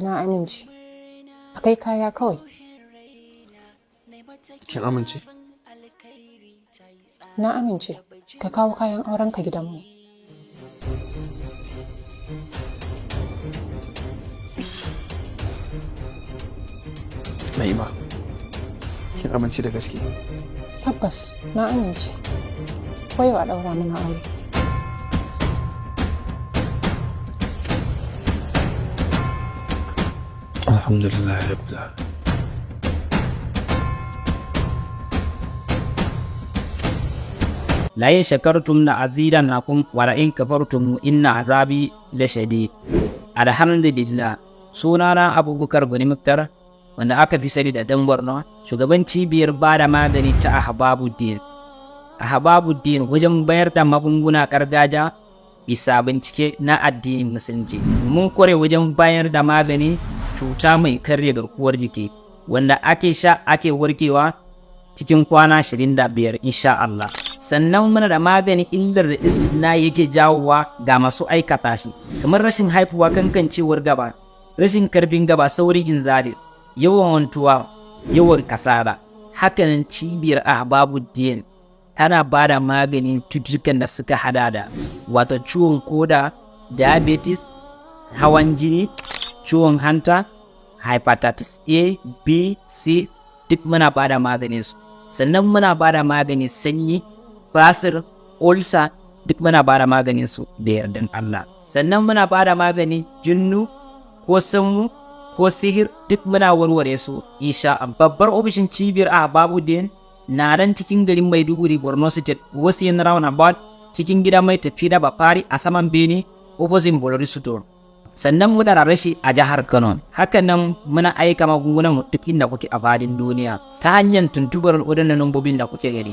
Na amince. A kai kaya kawai. Kin amince? Na amince. Ka kawo kayan aurenka gidanmu. Na'ima, kin amince da gaske? Tabbas na amince. Ko yau a ɗaura mana aure. Alhamdulillah rabbil alamin. La in shakartum la azidannakum wa la in kafartum inna azabi lashadid. Alhamdulillah. Sunana Abubakar Gani Muktar, wanda aka fi sani da Dan Borno, shugaban cibiyar bada magani ta Ahbabuddin. Ahbabuddin wajen bayar da magunguna gargajiya bisa bincike na addinin Musulunci. Mun kware wajen bayar da magani cuta mai karya garkuwar jiki, wanda ake sha ake warkewa cikin kwana 25, insha Allah. Sannan muna da magani illar da istimna yake jawowa ga masu aikata shi, kamar rashin haifuwa, kankancewar gaba, rashin karfin gaba, saurin inzali, yawan wantuwa, yawan kasala. Hakanan cibiyar Ahbabuddin tana ba da maganin cututtukan da suka hada da wato ciwon koda, diabetes, hawan jini, ciwon hanta, hepatitis A, B, C, duk muna ba da maganin su. Sannan muna ba da maganin sanyi, basir, ulcer, duk muna ba da maganin su da yardan Allah. Sannan muna ba da maganin jinnu ko sammu ko sihir, duk muna warware su, insha Allah. Babbar ofishin cibiyar Ahbabuddin na nan cikin garin Maiduguri, Borno State, wasu yin roundabout, cikin gida mai tafi da Bafari, a saman bene, opposite Bolori Store. Sannan muna da rashi a jihar Kano. Hakanan muna aika magungunan duk inda kuke a fadin duniya ta hanyar tuntubar waɗannan lambobin da kuke gani.